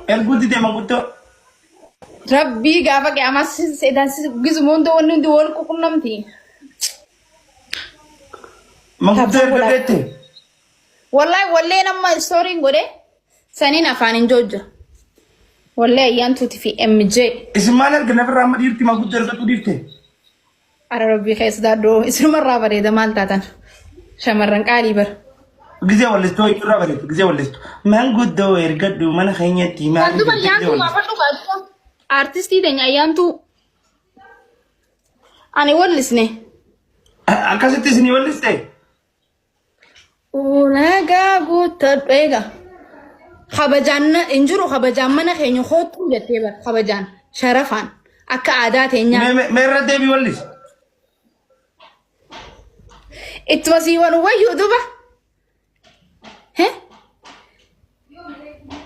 Erguu didee manguddoo. Rabbii gaafa qiyaamaa seetaan gisuma hunda wanni hundi wal qunnamti. Manguddoo Taphata erga godhaa. deette. Wallahi walleen amma stooriin godhe saniin afaan hin joojja. Wallee ayyaantuuti fi MJ. Isin maal erga nafirraa amma dhiirti manguddoo ergatuu dhiifte? Ara rabbii keessa daadhoo isinumarraa bareeda maal taatan shamarran qaalii bara. Gizee wallistuu irraa bareedu gizee wallistu. Manguddoo ergadhu mana keenyatti maal Kan duba jettee gizee ayyaantuu wallistu. gaafadhu gaafadhu. Artistii teenya ayyaantuu. Ani wallisne. Akkasitti isinii walliste? Ulaagaa guuttadhu eega. Kabajaan hin jiru kabajaan mana keenya koottuu jettee bara kabajaan sharafaan akka aadaa teenyaa. Mee mee irra deebii wallis. Ittuma sii wal wayyuu duba. Hee?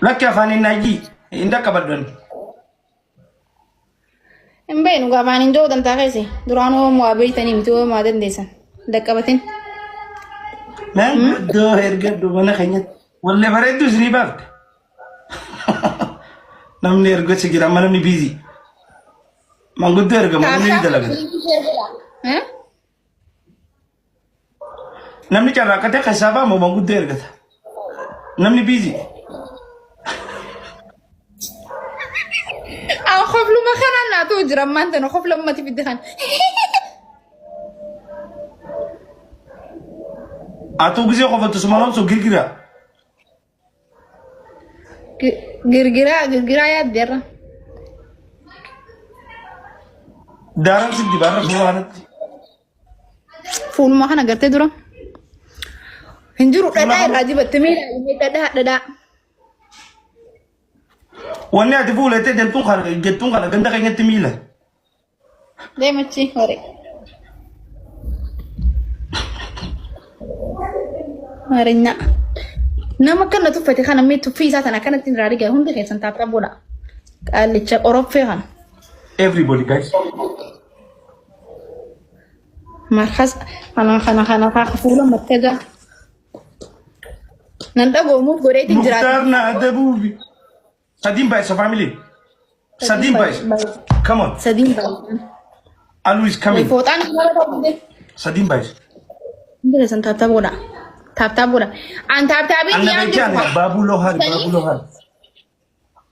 Lakki afaan hin najjii hin dhaqqabadhu. Hin beeknu gaa afaan hin jiru dantaa keessa. Duraan hoo waa beektanii miti hoo waa dandeessan. Dhaqqabatin. Manguddoo ergadhu mana keenyatti. Wallee bareedduu isinii baafte. Namni ergochi jira amma namni biizii. Manguddoo ergama namni ni dalaga. Namni carraaqqatee keessaa baamu manguddoo ergata. Namni biizii. An kofluma kanaan naa ta'u jira ammaan tana kofla ummati fidde kana. Atuu gisee qofatu suma nomsu girgira. Girgiraa girgiraa yaaddeerra. Daaraan si dibaarra fuula kanatti. Fuuluma kana gartee dura. Hin jiru Fuula dhadhaa kana. irraa dibatte mee ilaalimee dhadhaa dhadhaa. Wanni ati fuulettee jettuun kana jettuun kana ganda keenyatti miila. Deemachi hore. Maarinya. Nama akkana tuffate kana mee tuffii isaa tana akkanatti irraa rigaa hundi keessan taaphaa godha. Qaallicha qoroffee kana. Everybody guys. Markas kana kana kana kana fuula markaza. Nan dhagoomuuf godheetiin jiraata. Muktaar na adabuufi. Sadiin baay'isa family. Sadiin baay'isa. Come on. Sadiin baay'isa. Alu is coming. Fooxaan nama ta'uu dide. Sadiin baay'isa. Hundi keessan taaptaap godha. Taaptaap godha. An taaptaabii Anna xiyaan beektaan jirtu. baabuu lohaan baabuu lohaan.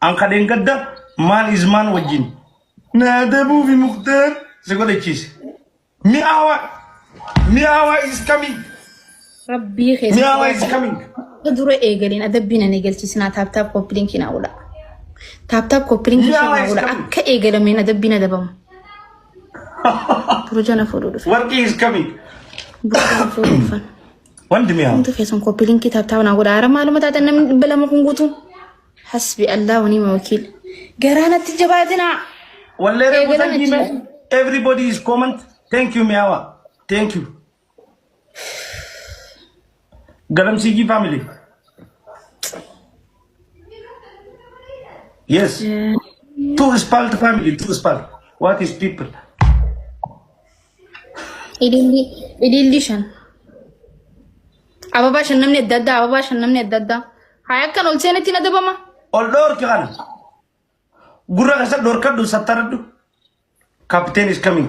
An kadheen gadda maan is maan wajjin. Na adabuufi Muktaar si godhachiise. Mi'aawa mi'aawa is coming. Rabbii keessa. Mi'aawa is coming. Dura eegaleen adabbiin an eegalchiisinaa taaptaap koppiliinkii naa godha. Taaptaap koppiliinkii Mi'aawa naa is godha. coming. Akka eegalameen adabbiin adabamu. Burja na fuudhuu dhufe. Warqii is coming. Burja na fuudhuu dhufan. Wanti mi'aawa. Hundi keessan koppiliinkii taaptaap naa godha. Hara maaluma taatan namni 200 kun guutuu. Hasbi Allah wa ni'mal wakiil. Garaa natti jabaatinaa. Wallee reefu Eegalan sanyii achi. mee. Everybody is comment. Thank you mi'aawa. Thank you. Galamsiigii family. Yes. Two spalt family. Two spalt. What is people? Ililli ililli shan. Ababaa shan namni adda addaa ababaa shan namni adda addaa. Haa akkan ol seenetti na dabama. Ol dhoorki kana. Gurra keessa dhoorkadhu sattaradhu. Captain is coming.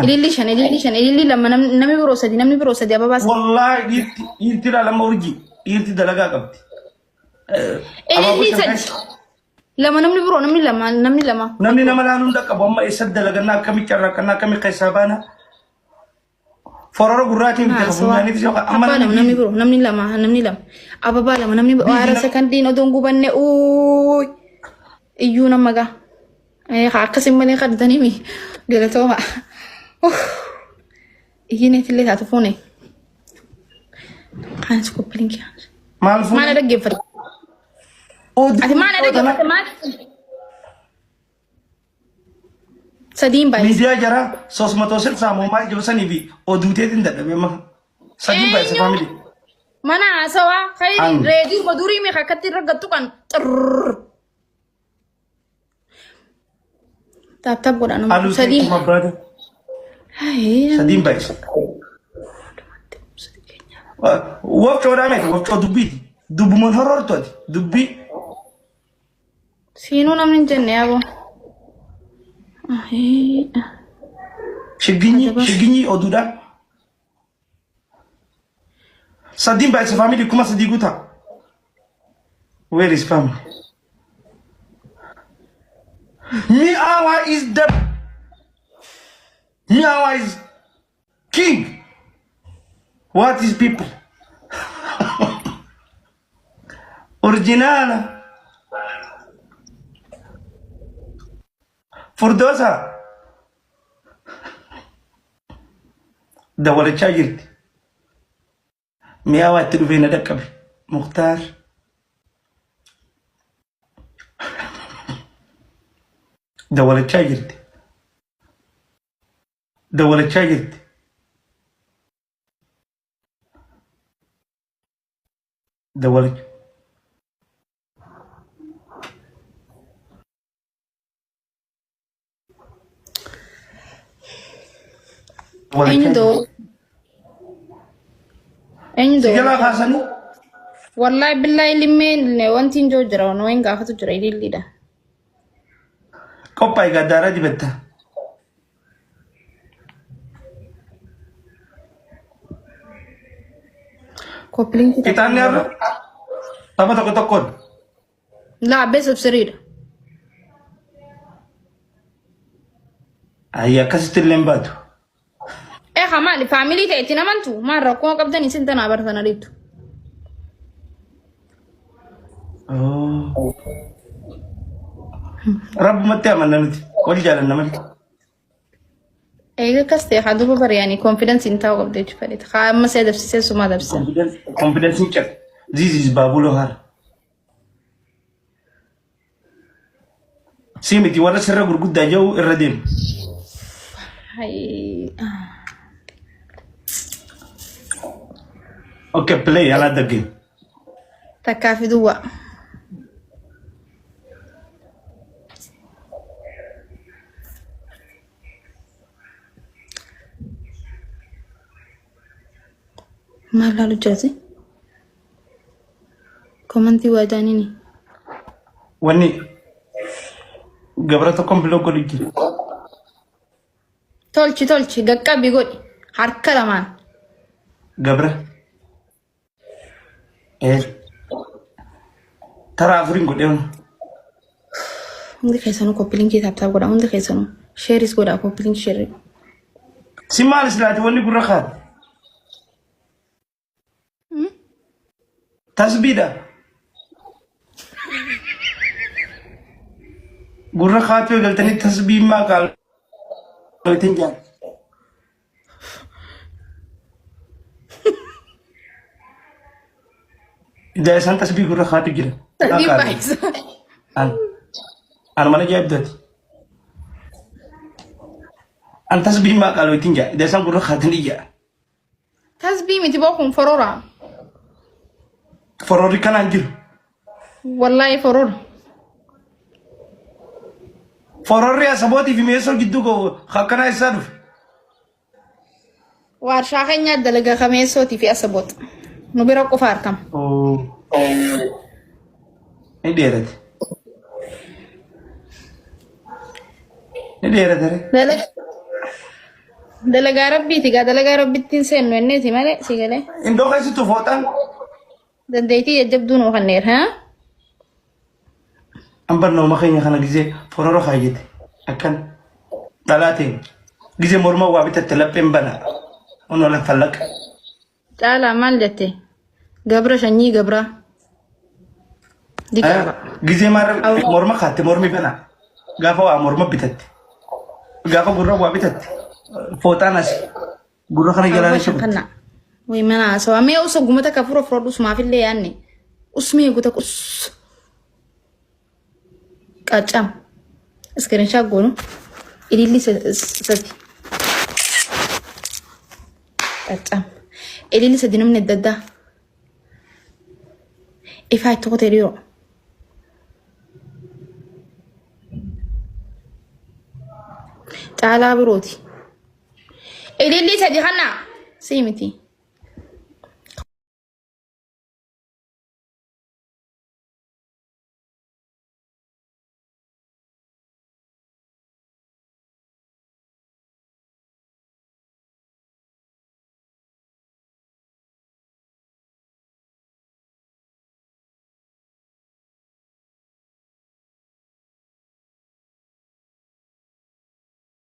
Ililli shan ililli shan ililli lama namni biroo sadi namni biroo sadi ababaa sadi. Wallaahi dhiirti dhiirti lama urjii dhiirti dalagaa qabdi. Ililli sadi. Lama namni biroo namni lama namni lama. Namni nama laaluu hin dhaqqabu amma eessatti dalagannaa akkamii carraaqqannaa akkamii keessaa baana. Forora gurraatiin bite Haasawaa. funyaaniif yoo amma Abbaa lama namni biroo namni lama namni lama. Ababaa lama namni biroo haara sekandiin odoon gubanne uuy iyyuu nama gaa. Eh akkasin malee qabdanii mi galatooma. Iyyiin illee taatu fuune. Kaanis koppiliin kiyaan. Maal Maal fuune? dhaggeeffate? Ati maal dhaggeeffatte maal? Sadiin baay'ee. Miidiyaa jara sosmatoo silsaa moomaa jiru sanii fi oduuteetiin dadhabe amma. Sadiin baay'isa Eenyu? faamilii. Mana haasawaa An. kan reediyoo durii meeqa akkatti irra gattu kan xirrrr. Taap taap godha nama. Aluu Sadiin. kuma brother. Hai. Sadiin baay'isa. Wafcoodhaa miti wafcoo dubbiiti. Dubbumaan horortu ati dubbii. Siinuu namni hin jenne yaaboo. Shigginyi Adaba. shigginyi oduudhaan. Sadiin baay'isa family 3000 guutaa. Where is family? Mi'aawaa is the Mi'aawaa is king. What is people? Original. Furdoosa. Dawalachaa jirti. Mi'aawaa itti dhufee na dhaqqabe. Muktaar. Dawalachaa jirti. Dawalachaa jirti. Dawalacha. Eenyu doo? Eenyu Si doo? jalaa kaasanii Wallaahi billaahi limmeen wanti hin jiru jira waan wayin gaafatu jira ililliidha. Qophaa'e gaddaaraa dibatta. Koppiliinki Qixaanni har'a tapha tokko tokkoon. Laa best of threedha. Ayyi akkasitti illee hin baatu. Ee haa maali faamilii ta'e itti namantu maal rakkoo qabdan isin tanaa bartan ariitu. Rabbumatti amanna nuti. Wal jaalanna malee. Eega akkas ta'e haa duuba bari'anii konfidensi hin taa'u qabdu jechuudha fedhita. Haa amma si adabsiisee suma adabsisa. Confidence hin cabe. This is Baabuloo Hara. Si miti warra sirra gurguddaa jiru irra deemu. Hai. Okay, play another game. Takkaa fi duwwaa. Maal laalu jirati? Komantii waa jaaniini. Wanni gabra tokkoon biloo godhu jira. Tolchi tolchi gaqqabi godhi harka lamaan. Gabra. Eh. Taraa afuriin godhee Hundi keessanuu koppilinkii taaptaap godha hundi keessanuu sheeris godha koppilinkii sheerii. Si maal islaati wanni gurra kaate? Tasbiidha. Gurra kaatee galtanii tasbii maa qaalootiin jaan. Ijaa isaan tasbii gurra kaatu jira. Tasbiin baay'isa. An mana ajaa'ibdaati. An tasbii maa qaalootiin jaa. Ijaa isaan gurra kaatin ijaa. Tasbii miti boo kun forora. Fororri kanaan jiru. Wallaahi forora. Fororri asabootii fi mi'eessoo gidduu ga'u akkanaa isaa dhufe. Waarshaa keenyaa dalagaa kameessootii fi asaboot. Nu bira qofa argama. Ni dheerate. Ni dheerate. Dalagaa rabbiiti gaa dalagaa rabbittiin seennu enneeti malee si galee. Indoo keessattuu fooxaan. Dandeettii jajjabduu nuu kanneer haa? An barnooma keenya kana gizee forora kaayyate akkan dhalaa ta'e gizee morma waa bitatte lapheen bana onoo lafallaqa. Caalaa maal jette? Gabra shanyii gabraa. Diqaaba. Gizee maarra morma kaatte mormi bana gaafa waa morma bitatte gaafa gurra waa bitatte fooxaan asi gurra kana jalaa ni Abba soqotte. kana. Way mana haasawaa. Mee osoo gumata ka fura fura usmaafillee yaanne. Usmee guta us. Qaccam. Iskirinshaa goonu. Ililli sadi. Qaccam. Ililli sadi namni adda addaa. Ifaa itti kutee dhiiroo. Caalaa birooti. Ilillii sadi kana sii miti.